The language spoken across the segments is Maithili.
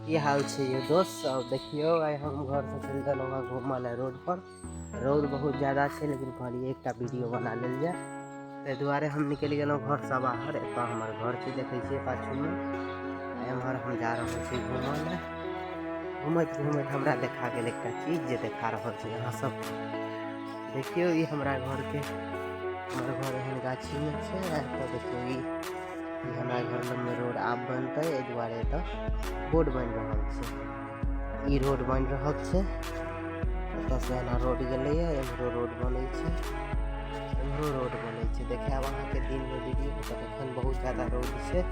की हाल छै यौ दोस्त सब? देखियौ, आइ हम घरसँ चलि देलहुँ हँ घूमऽ लए रोड पर। रौद बहुत ज्यादा छै, लेकिन कहलियै एकटा वीडियो बना लेल जाय, ताहि दुआरे हम निकलि गेलहुँ घरसँ बाहर। एतऽ हमर घर छै, देखै छियै पाछूमे। एम्हर हम जा रहल छी घूमऽ लए। घूमैत घूमैत हमरा देखा गेल एकटा चीज जे देखा रहल छी अहाँ सब। देखियौ, ई हमरा घरके, हमर घर एहन गाछीमे छै। आ एतऽ देखियौ, ई ई हमरा घर लगमे रोड आब बनतै, एहि दुआरे एतऽ बोर्ड बनि रहल छै। ई रोड बनि रहल छै। एतऽसँ एना रोड गेलैए, एम्हरो रोड बनै छै, एम्हरो रोड बनै छै। देखायब अहाँके दिनमे वीडियो, तऽ एखन बहुत ज्यादा रौद छै।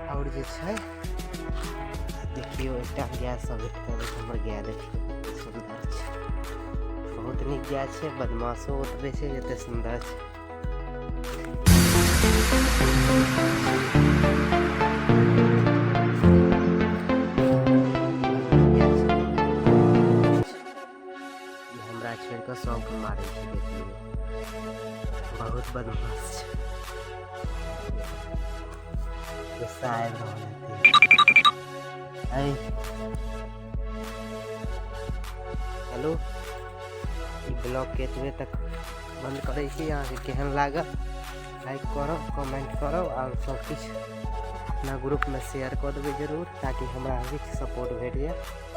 आओर जे छै, देखियौ, एकटा गाय सब भेटतै। हमर गाय देखियौ, कते सुन्दर छै। बहुत नीक गाय छै, बदमाशो ओतबे छै जते सुन्दर छै। ई हमरा छोड़ि कऽ सबके मारै छै। देखियौ, बहुत बदमाश छै। गुस्सा आबि रहल हेतै। ऐ हेलो, ई ब्लॉग के एतबे तक बंद करै छी। अहाँके केहन लागल, लाइक करब, कमेंट करब आओर सब किछु अपना ग्रुपमे शेयर कऽ देबै जरूर, ताकि हमरा किछु सपोर्ट भेट जाए।